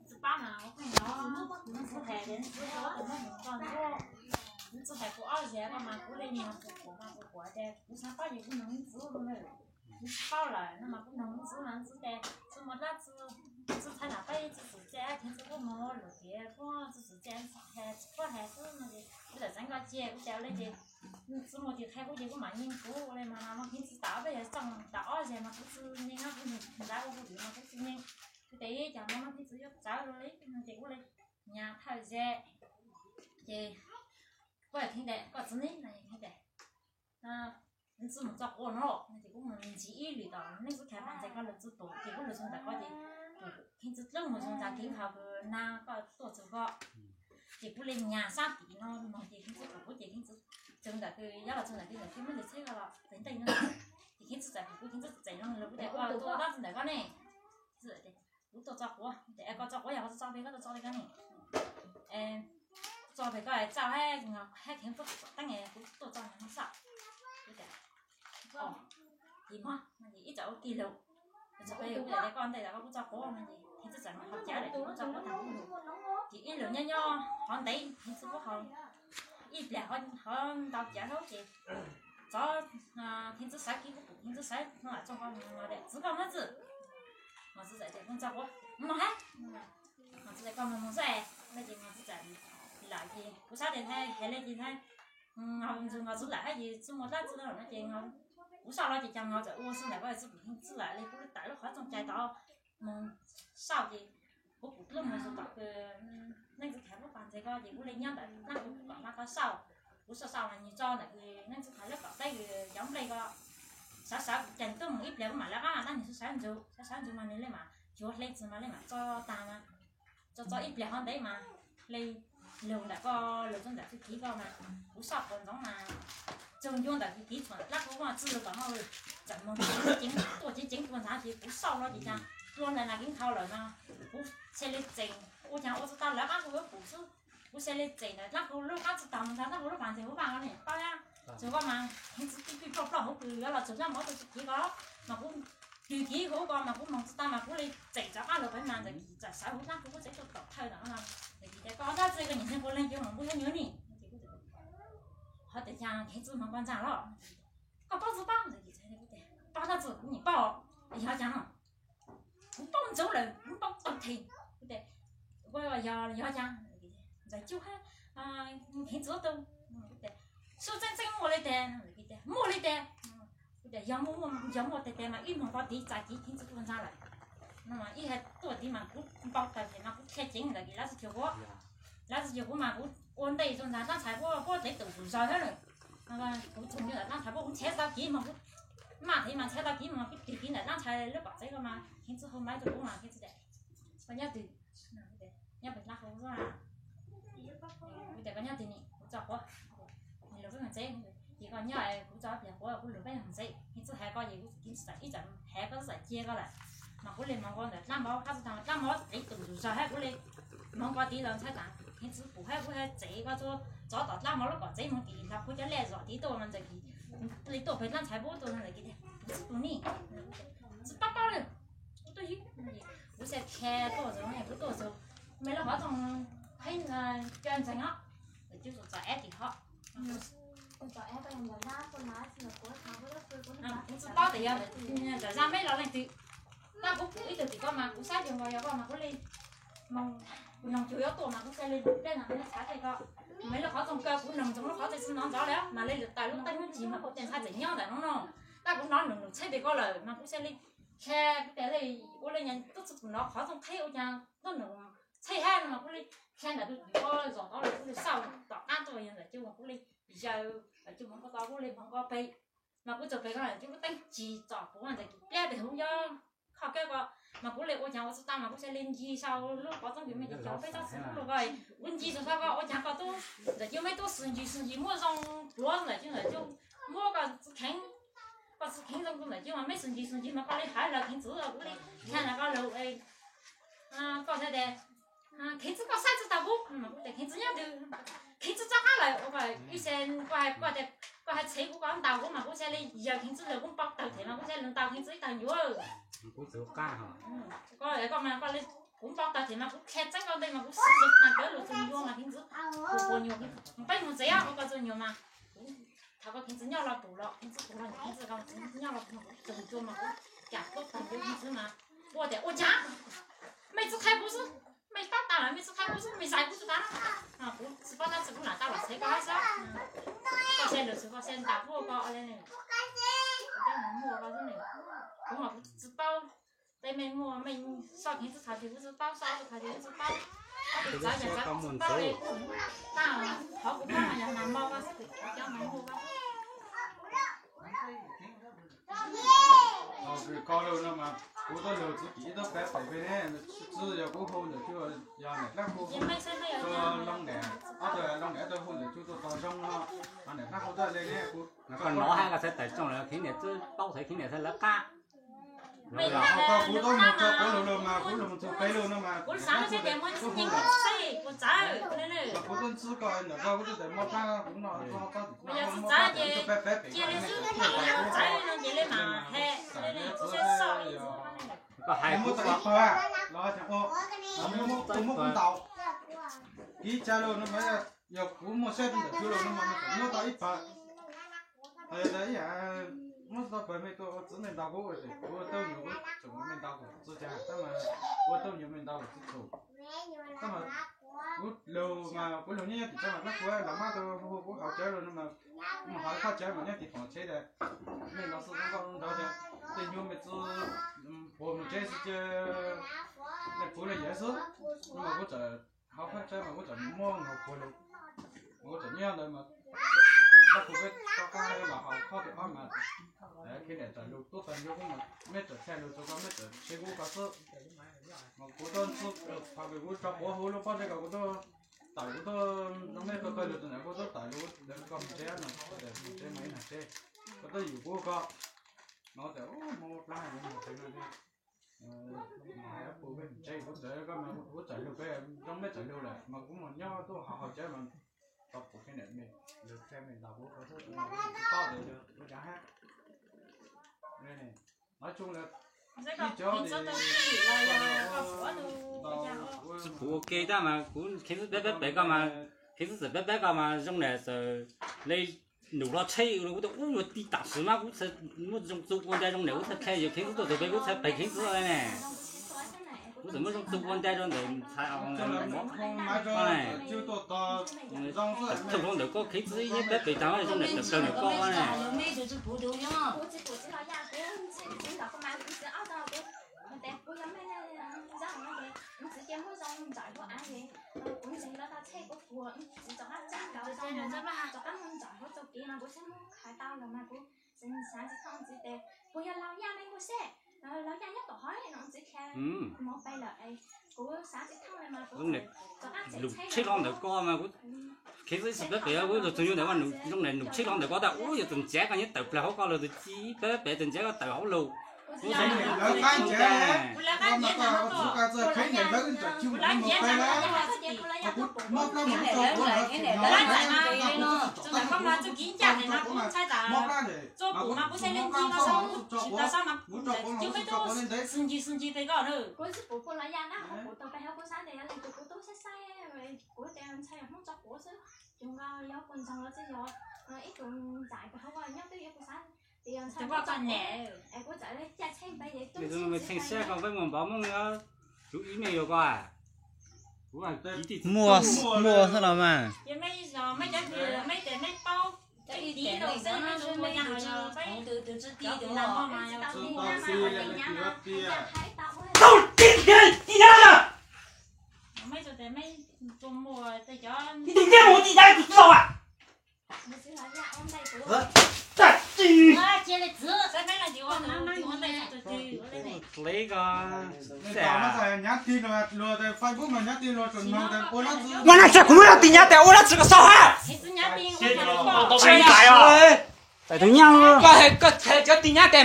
Tsis pab mas ua pheej los, nws tsis hais tias nws tsis tau tus muaj mus txog ntuj, nws tsis hais kuv ob zes koj mas kuv li niag kuv kuav mas kuv kuav tias kuv xav paub ces kuv nug nws txiv no. Nws tsis paub lawm no mas kuv nug nws txiv mas nws txiv tias tsis muaj dab tsi, tsis txhais nram peb tsis xwm txia, tsis txhais kuj mus luam tias kuj tsis xwm txia, tsis hais tsis quaj hais xwb no ces kuv txawm txeev koj cia kuv tias li ces nws txiv mus ces qhia kuv ces kuv mam nyeem kuv ua li mas no mas kuv tsis tau peb yog txog tau ob zes mas kuv tsis nyeem no kuv nug ntxav ua kuv tim mas kuv tsis nyeem. Kuv tias ib cas no no kuv txiv yuav txawv li no ces kuv li nyas thawj zes ces kuv yog kheev tias koj txiv ne no kheev tias nws tsis mus txog quav no no ces kuv mus ntsis ib lwm tom neej txub khav mas ntxeev koj lawv txub tus ces kuv lug txug ntawm koj ces kheev txwv dlub mus txug ntawm kev nqhis kws na koj tuaj txug koj ces kuv li nyas sab tim no no ces kheev txwv pum kuv ces kheev txwv txug ntawm kws yob los txug ntawm kws ntawm kws muab ntawm txheb koj los txais nteej no ces kheev txwv txais pum kuv kheev txwv txais loo lawm kuv tias koj tuaj tab txug ntawm koj ne kuv tuaj txog quav es koj txog quav yog koj txog pem koj tuaj txog pem koj ne txog pem koj txaj hab kheev tuaj teeb kuv tuaj txog no xwb. Ces mog ib txawm ua kig lug, txog pem kuv tias koj ntej tas koj kuj txog quav no ces kheev txwv txais mus hauv cav lawm ces kuv txog quav tag kuv lug ces ib lug nyob nyob hov ntev kheev txwv kuj hauv ib pliag hov ntau cav hauv ces txov kheev txwv xaiv kib kuv pum kheev txwv xaiv no lam txog koj no tias txiv koj muab txwv Mos txwv txawm tias kuv txog quav mus hab, Mos txwv tias koj mus mus xwb es no ces Mos txwv txawm lawm ces kuv xav tias ntshai hais li ces ntshai ntxug Mos txwv lawm hab ces tsis muaj dab tsi no ces kuv soj los ces cas Mos txawm ua xwb ntawm koj txwv pum heej txwv lawm li kuv li tawm lub qhov rooj cai tod mus soj ces kuv pum dlub mus txog tom kws neej txwv khav lub pas ntxeg ko ces kuv li nyob ntawm dlaab kuv kom dlaab ko soj, kuv soj soj mas nws tso ntawm kws neej txwv khav lub kom teb kws cov nplej ko sawv sawv ces tuaj mus ib pliag kuv mam lawv qab mas dlaab nws sawv sawv ntxug sawv sawv ntxug mas nws li mas cuag hle txwv mas li mas tso tag mas tso tso ib pliag hov ntev mas li lug ntawm ko lug txug ntawm kws kiv ko mas kuv soj quas ntxoov mas txug ncua ntawm kws kiv txhuam dlaab kuv ua txwj lug tom no txawm moog ceev tuaj ceev ceev tuaj ntxhab ces kuv soj no ces cas dlua ntawm nas kiv nkhau lawm no kuv xav li txeem ua cas ua tsis tau lawv qab kuv yuav pum xwb. Kuv xav li txeem ntawm dlaab kuv lub qab tsis taug ntxhab dlaab kuv lub pas ntxeg huv vaaj no niam paub na. Txug ko mas heev txwv twb pij ploj ploj huv kws yuav los txug dlaab mov tau tsis kiv ko mas kuv kws kiv huv ko mas kuv moog tsis tau mas kuv li txeem rov qab lug pem mas ntawm kis txawm sawv huv dlaab kuv kuj txeev tuaj tom thawj no ntawm kis tias koj dlaab tsi koj nyiam ntseeg puas leej yuav moog npuj nyob nyuag ni. Hov tias cas heev txwv moog koj ntxag los koj paub tsis paub ntawm kis paub dlaab tsi kuv nyiam paub yog cas no kuv paub ntxuv lawm kuv paub tag thim. Kuv tias yog yog cas ntxawm cuj hab heev txwv tu sub txeeb txeeb muaj li tes muaj li tes. Kuv tias yog muaj yog muaj tes tes mas ib moog ko tiv txais kiv heev txwv tuaj ntxag lawm no mas ib hais tuaj tiv mas kuv npau taws tes mas kuv qhia ceev ntawm kis dlaab tsi cuag kuv dlaab tsi cuag kuv mas kuv ua ntej tuaj ntxag dlaab ntxhais puab puab tev tus zus zog hab lawm. Kuv txug ntawm dlaab ntxhais puab kuv nrhiav tau kiv mas kuv maj tiv mas nrhiav tau kiv mas kuv tig kiv ntawm dlaab ntxhais lub pom txev ko mas heev txwv hu maiv rua kuv mas heev txwv tias koj nyob twg? Nyob pem dlaab hau xwb. Kuv tias koj nyob twg ni? Kuv tso quav, lug peb moog tsev. Ces koj nyob kuv tso pliag quav kuv lug peb moog tsev. Heev txwv hais koj ces kuv txawm ib txawm hais koj txawm cia koj lawm. Mas kuv li moog ko ntawm dlaab mov qab txug taag dlaab mov tsev tus zus zog hab kuv li moog ko tiv los ntxhais taag heev txwv pum hab kuv hab tsev ko txug tsov tom dlaab mov lub kom tsev moog tim hlo kuv cov lej zom tiv tuaj mas ntxawm kis li tuaj pem dlaab ntxhais puab tuaj ntxawm kis txwv tus ni tsis paub paub li. Kuv tuaj yug kuv xav qha tuaj txug kuv tuaj txug me lub qhov rooj heeb caw ntxeeg os. Ntawm cuj txom txom ab tim hov kuv tsis paub tias yog ntawm zaj meb los leej twg. Tab kuv pum ib tug tim ko mas kuv saib yog nkaus yog koj mas kuv li moog noog cuag yuav tuaj mas kuv xav li lug dlej no neb txhav tej ko. Mas lub qhov rooj kaw kuv noog ntsoov lub qhov txij txij no ntxov li mas li lug taws lub teeb lub cig mas kuv tes ntxhais tseem nyob ntawm no no. Tab kuv nov num num tsheb pem ko lawm mas kuv xav li qha kuv tes li ua li nyag tub txug kuv nov qhov rooj qheb ua caag tub num tsheb hab no mas kuv li qha ntawm tus tim ko zom tod lawm kuv li xauj tom qab tuaj yog ntawm cuj mas kuv li yaws ntawm cuj moog ko tod kuv li moog ko pem. Mas kuv txug pem ko ntawm cuj lub teeb cig txom puv ntawm kis pliab pem huv nyob khoj kab ko. Mas kuv li ua caag ua tsis tau mas kuv xav li ncig sau lub qhov rooj kws me cov cov peb txhob txwv lub lug ko. Kuv ncig sau ko ua caag koj tub ntawm cuj meb tub xwm ncig xwm ncig muab zoo pluav ntawm cuj ntawm cuj muab koj txwv kheev, koj txwv kheev zoo ntawm cuj mas meb xwm ncig xwm ncig mas koj li hawv lawv kheev txwv kuv li qha ntawm koj lug koj xav tias Kheev Txwj koj saib tsis taus kuv, kuv tias Kheev Txwj nyob twg, Kheev Txwj txog qab lawm, ib, koj hais txhev kuv kom ntaus kuv mas kuv thiaj li yawg Kheev Txwj lawm kuv npau taws thiab mas kuv thiaj li ntaus Kheev Txwj ib tag nyuag. Kuv txawv qab, koj, koj mas koj li, kuv npau taws thiab mas kuv qhia tseeb koj ntej mas kuv siv zog mas kawg lug txug nyuag mas Kheev Txwj, kuv puas nyuag, peb mus tsev os, koj txug nyuag mas kuv, thaum koj Kheev Txwj nyob los pum los Kheev Txwj pum los Kheev Txwj nyob los pum txug nyuag mas kuv cam tuaj tag nyuag Kheev Txwj mas kuv tias ua cas mej tsis qhia kuv xwb, mej tab tas lawm mej tsis qhia kuv xwb, mej zais kuv tsis tas. Kuv tsis paub dab tsi kuv lam tau los txhev koj hab xwb. Koj saib lwm xwm koj saib ntaus kuv koj li ne, kuv cov hmoov muag koj xwb ne, kuv mas kuv tsis paub. Tej mej muaj mej soj Kheev Txwj qhov twg kuv tsis paub, soj kuv qhov twg kuv tsis paub. Koj tus txawv yog txawv kuv tsis paub li, kuv tag, qhov kuv paub mas yog nag mo koj xwb, kuv cov hmoov muag koj. Koj lug no mas kuv tuaj lug txuv kim ib tug peb pem pem ne, txwj yog kuv hu ntawm cuj yog niam dlaab hu, loo niam, ob tug loo niam ob tug hu ntawm cuj tuaj tog zoo no, niam dlaab hu tuaj le ne kuv. Koj nov hab koj txhaj tawm tsoom lawm, Kheev niam txwb paub txhad Kheev niam txhaj lawv qab. Koj kuv tuaj mus tso kuv lug lug mas kuv lug mus txug peb lug no mas kuv xaav tsis tias muaj txwj nyeej kuv txwj, kuv txawv, kuv tuaj ntxub koj ntawm koj kuv txawj tawm mob plab kuv no, yog tsis txawv ces cia li xwb, yog txawv no ces li mas he, kuv xav soj li. Koj hais muab tau ib pawg los muab kuv ntaus, ib tsa lug no mas yog kuv muaj siab ntawm kuv lug no mas muab tau ib pawg. Ib yam muab tau pawg mej tuaj ua txwv mej ntaus kuv, kuv ua tau nyuag kuv tsoom mej ntaus kuv txwv tsa, tab mas kuv ua tau nyuag mej ntaus kuv txwv txhum. Tab mas kuv lug mas kuv lug nyob nyob tim tsa mas dlaab kuv los mab tau hu kuv hauv cawv lug no mas, kuv mus hauv koj cawv mas nyob tim tom tsheb tas, mej los xwb koj nrov tas, tej nyuag mej txwv puag mus tsheb xwb ces, mej puv le yawm xwb, no mas kuv txawm hauv koj cawv mas kuv txawm muab nkaus puag lug, kuv txawm nyob ntawd mas, koj puas peb rov qab los hauv koj tim ob mas, Kheev niam txawm lug tuab tag nrho kuv mas mej txawm txhaj lug txug koj mej txawm tsheb kuv koj xwb. Mas kuv tuaj ntxub, thaum kuv tso quav huv lub pob zeb ko kuv tuaj tawm kuv tuaj zoo mej pawg pawg lug txug ntawd kuv tuaj tawm lug koj mus tsev no, mus tsev mas ib nag tsev, koj tuaj yum kuv koj, no tas mob plab mus tsev no, peb mus tsev kuv txawm koj mas kuv txawm lug peb zoo mej txawm lug lawm mas kuv mus nyob tuaj hauv hauv cawv mas tau kuv Kheev niam mej lug qhia mej ntaus kuv koj xwb, kuv tsis paub tas ua cas hab. Tsis pum ua ke tab mas kuv Kheev Txwj peb peb pem koj mas, Kheev Txwj txawm peb peb koj mas zoo niam txawm le num hlo tsheb kuv tias ub yuav ti tam sim mas kuv muab zoo txug ua nra zoo niam kuv txhaj qhia yog Kheev Txwj tuaj txug pem kuv txhaj pem Kheev Txwj le ne. Kuv txawm muab zoo txug ua nra rau ntawm ntxhais mov ne. Thaum ntawd koj Kheev Txwj ib peb pem tag zoo niam tawm plaws ntawm koj ne. Lug tsheb hlo ntawm koj mas kuv Kheev Txwj ib txhis peb pem kuv lug txug nyuag ntawm koj zoo niam num tsheb hlo ntawm koj tas ub yuav txawm ncav koj nyob tawm plaws hauv koj lug txug ib peb pem txawm ncav koj tawm hauv lug. Kuv xav Kheev niam lawv qab ncav, koj mas koj ua txuj koj txawj Kheev niam lawv ntawm cug mus peb lawm. Kuv mob plab mas kuv tso quav lawm, mob plab ntawm, mob plab ntawm, kuv tso quav mas kuv tso quav li ntawd. Txheej siab koj peb muaj npov Hmoob, kuv ib me yuav koj, kuv muaj xwb los mas. Tau ti ti ti nyab na. Ib tug nyab mus ua ti nyab tus txaus a. Ua dab tsi kuv muab yog ti nyab tes ua dab tsi koj xav hab? Txais tus nyab, koj hais koj txhais cov ti nyab tes.